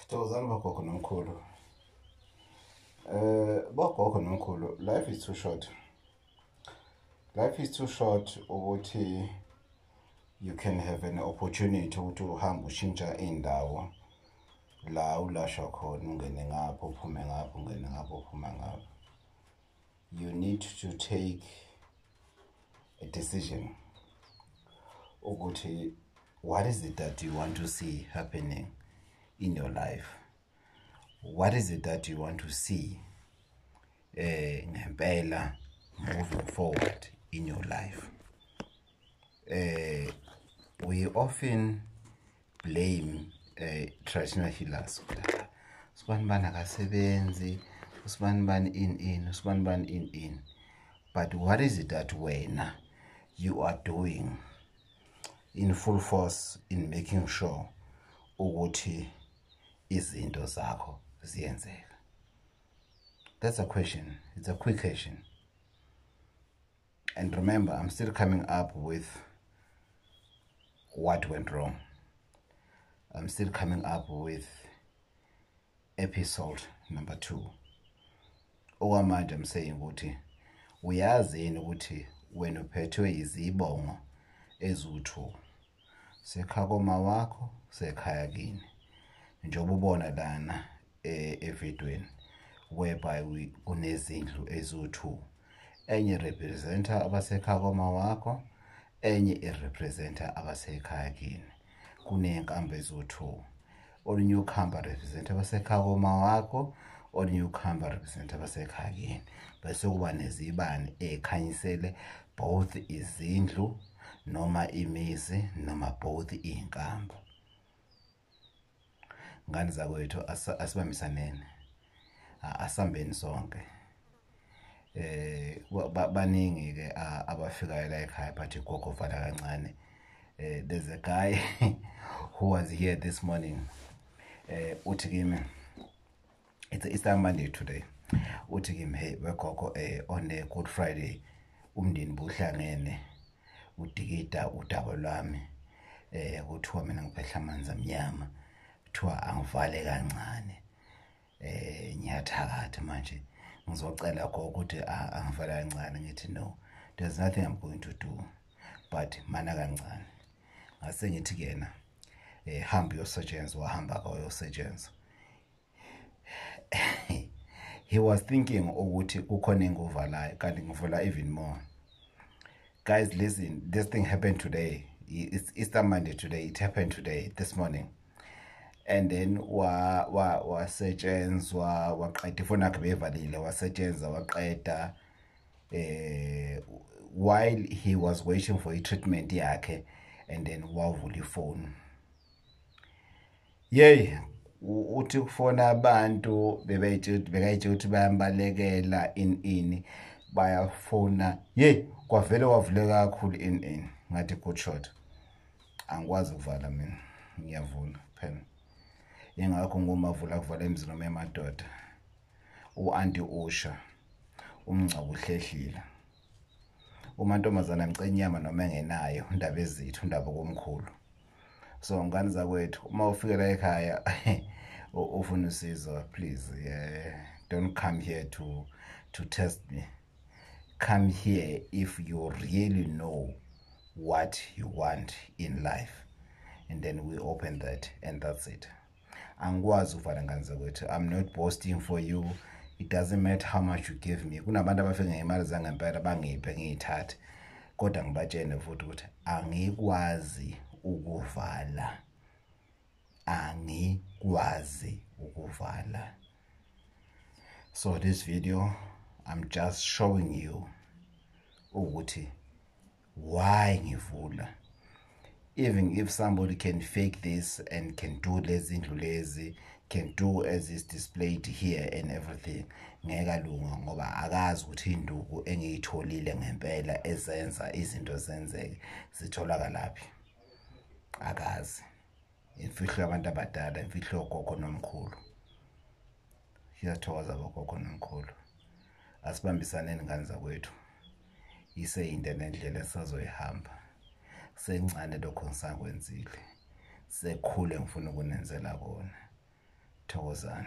Thokozani bogogo nomkhulu. Bogogo nomkhulu, life is too short. Life is too short ukuthi you can have an opportunity ukuthi uhambe ushintsha indawo la ulashwa khona, ungene ngapha uphume ngapha, ungene ngapha uphume ngapha. You need to take a decision ukuthi what is it that you want to see happening in your life? What is it that you want to see ngempela moving forward in your life? We often blame traditional healers. Usibani bani akasebenzi, usibani bani in, usibani bani in. But what is it that wena you are doing in full force in making sure ukuthi izinto zakho ziyenzeka? That's a question. It's a quick question. And remember, I'm still coming up with what went wrong. I'm still coming up with episode number 2. Okwamanje I'm saying ukuthi uyazi yini ukuthi wena uphethwe izibongo eziwu-2, sekhaya koma wakho, sekhaya kini, njengoba ubona lana evidweni whereby kunezindlu eziwu-2, enye representa abasekhaya koma wakho, enye irepresenta abasekhaya kini. Kuney'nkambi eziwu-2, olunye ukhamba representa abasekhaya koma wakho, olunye ukhamba representa abasekhaya kini, bese kuba nezibani ey'khanyisele both izindlu noma imizi noma both iy'nkambi. Ngane zakwethu, asibambisaneni, asambeni sonke. Baningi ke abafikayo la ekhaya bathi gogo vala kancane. There's a guy who was here this morning. Uthi kimi, it's Easter Monday today. Uthi kimi, hey wegogo, on a Good Friday umndeni buhlangene udikida udaba lwami, kuthiwa mina ngiphehla amanzi amnyama, kuthiwa angivale kancane, ngiyathakatha manje, ngizocela gogo ukuthi angivale kancane. Ngithi no, there's nothing I'm going to do, but mana kancane. Ngase ngithi kuyena, hamba uyosetshenzwa. Wahamba kayosetshenzwa. He was thinking ukuthi kukhona enguvalayo, kanti ngivula even more. Guys, listen, this thing happened today. It's Easter Monday today. It happened today, this morning. And then wa wasetshenzwa waqeda, ifoni yakhe bevalile, wasetshenzwa waqeda. While he was waiting for i-treatment yakhe, and then wavula ifoni. Yey, uthi kufona abantu bebeyitshela, bekayitshela ukuthi bayambalekela in bayafona. Yey, kwavele wavuleka kakhulu in. Ngathi good shot. Angikwazi ukuvala mina, ngiyavula phela. Ingakho ngumavula kuvala emzini noma emadoda. U-anti usha umngcwabo uhlehlile. Umantombazana amce inyama noma engenayo, indaba ezithu, indaba komkhulu. So ngane zakwethu, uma ufika la ekhaya ufuna usizo, please, don't come here to test me. Come here if you really know what you want in life, and then we open that, and that's it. Angikwazi ukuvala, ngane zakwethu. I'm not boasting for you. It doesn't matter how much you give me. Kunabantu abafika ngemali zangempela bangiphe ngiyithathe, kodwa ngibatshene futhi ukuthi angikwazi ukuvala, angikwazi ukuvala. So this video, I'm just showing you ukuthi why ngivula. Even if somebody can fake this and can do lezi ndlu lezi, can do as is displayed here and everything, ngeke alunga ngoba akazi ukuthi induku engiyitholile ngempela ezenza izinto zenzeke zitholakalaphi. Akazi. Imfihlo yabantu abadala, imfihlo yogogo nomkhulu. Ngiyathokoza bogogo nomkhulu. Asibambisaneni ngane zakwethu. Iseyinde nendlela esazoyihamba. Sencane lokho ngisakwenzile, sekukhule ngifuna ukunenzela kona. Thokozani.